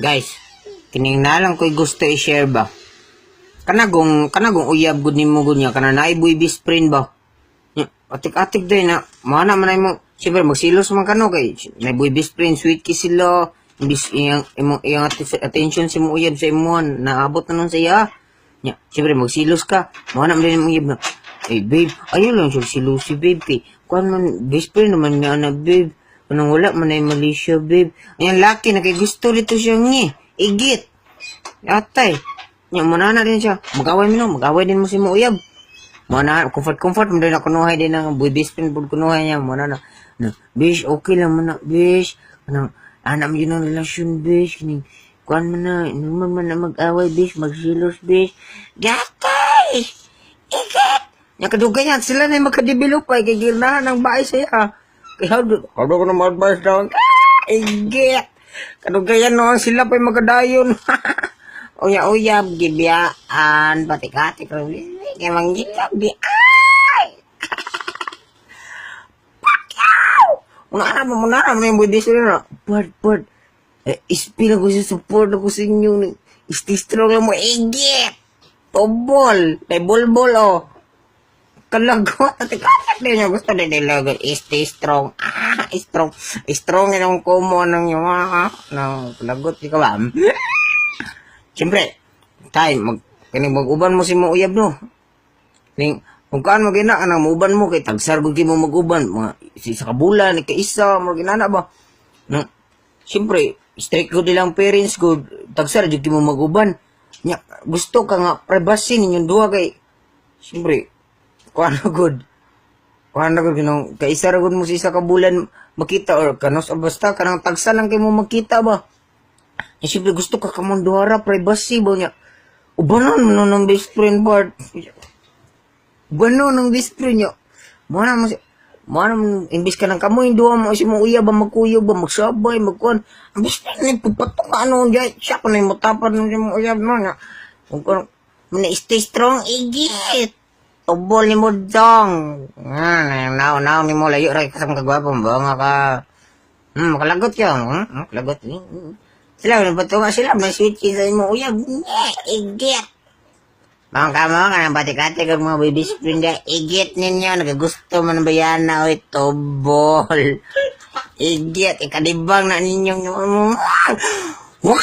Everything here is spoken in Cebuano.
Guys, kining na lang ko'y gusto i-share ba. Kanagong uyab gud nimo gud niya kana naay boy best friend ba. Nya, atik-atik day na mana man ay mo siyempre magsilos man kano kay may boy best friend, sweet kiss sila, imbis iyang imong iyang attention si mo uyab sa imuhan naabot na nun sa iya. Nya, siyempre magsilos ka. Mana man din imong uyab na. "Eh babe, ayaw lang siya silos si babe kay kuan man, best friend naman niya na, babe. Kanang wala man ay mali siya, babe." Ayan laki na kay gusto dito siya ngi. Igit. Atay. Nya mo na din siya. Mag-away mo no, mag-away din mo si mo uyab. Mo na comfort comfort mo din ako kunuhay din ang boy best friend pud kunuhay niya mo na na. Na, "Bish, okay lang mo na, bish. Kanang anak mo yun ang relasyon, bish. Kining kuan man na, normal man na mag-away, bish, magsilos, bish." Gatay! Igit! Nya kadugay yan, sila na yung magka-develop ay kay girnahan ang bahay sa iya. Kaya how do ko na ma-advise daw? Ah, igit! Kadugayan no, sila pa yung magkadayon. Uya uyab, gibiyaan, patikati ko. Kaya manggilab, di ay! Pacquiao! Una mo, muna mo yung boy best friend na. "Part, part. Eh, ispil ako sa support ako sa inyo. Stay strong lang mo, igit! Tubol! May bulbol, oh. Kalagot. Ate, din niya gusto din nila. Stay strong. Ah, strong. Strong yun ang kumo ng yung ah, ng kalagot. Di ka ba? Siyempre, time, kining mag-uban mo si mo uyab, no. Ning, kung kaan mo gina, anang muuban mo, kay tagsar gud mo mag-uban, mga isa ka bulan, ka isa, mo ginana ba? No, siyempre, strict gud ilang parents ko, tagsar jud mo mag-uban. Nya, gusto ka nga privacy ninyong duha kay, siyempre, kuan na gud. Kuan na gud kinong kaisa ra gud mo sa isa ka bulan makita or kanos o basta kanang tagsa lang kay mo makita ba. Nya siyempre gusto ka kamong duha ra, privacy ba niya. Ubanon mo ng best friend part. Ubanon ng best friend niya. Mo na mo siya. Mo na mo, imbis ka ng kamoy, duha mo si mo uya ba, magkuyog ba, magsabay, magkuhan. Ang best friend ni, pagpatok ka, ano, diya, siya ko na yung mutapan ng mo uyab no niya. Kung ko, muna stay strong, igit. Tubol ni mo dong. Ah, naw naw ni mo layo ra ka sa mga kagwapo, nga ka. Makalagot ka. Makalagot. Sila, nabato nga sila, may sweet kiss sa imo uyab. Igit. Mga kamo, kanang batik-atik ang mga baby friend na igit ninyo, nagagusto man ng bayana, oy, tubol. Igit, ikadibang na ninyong wow!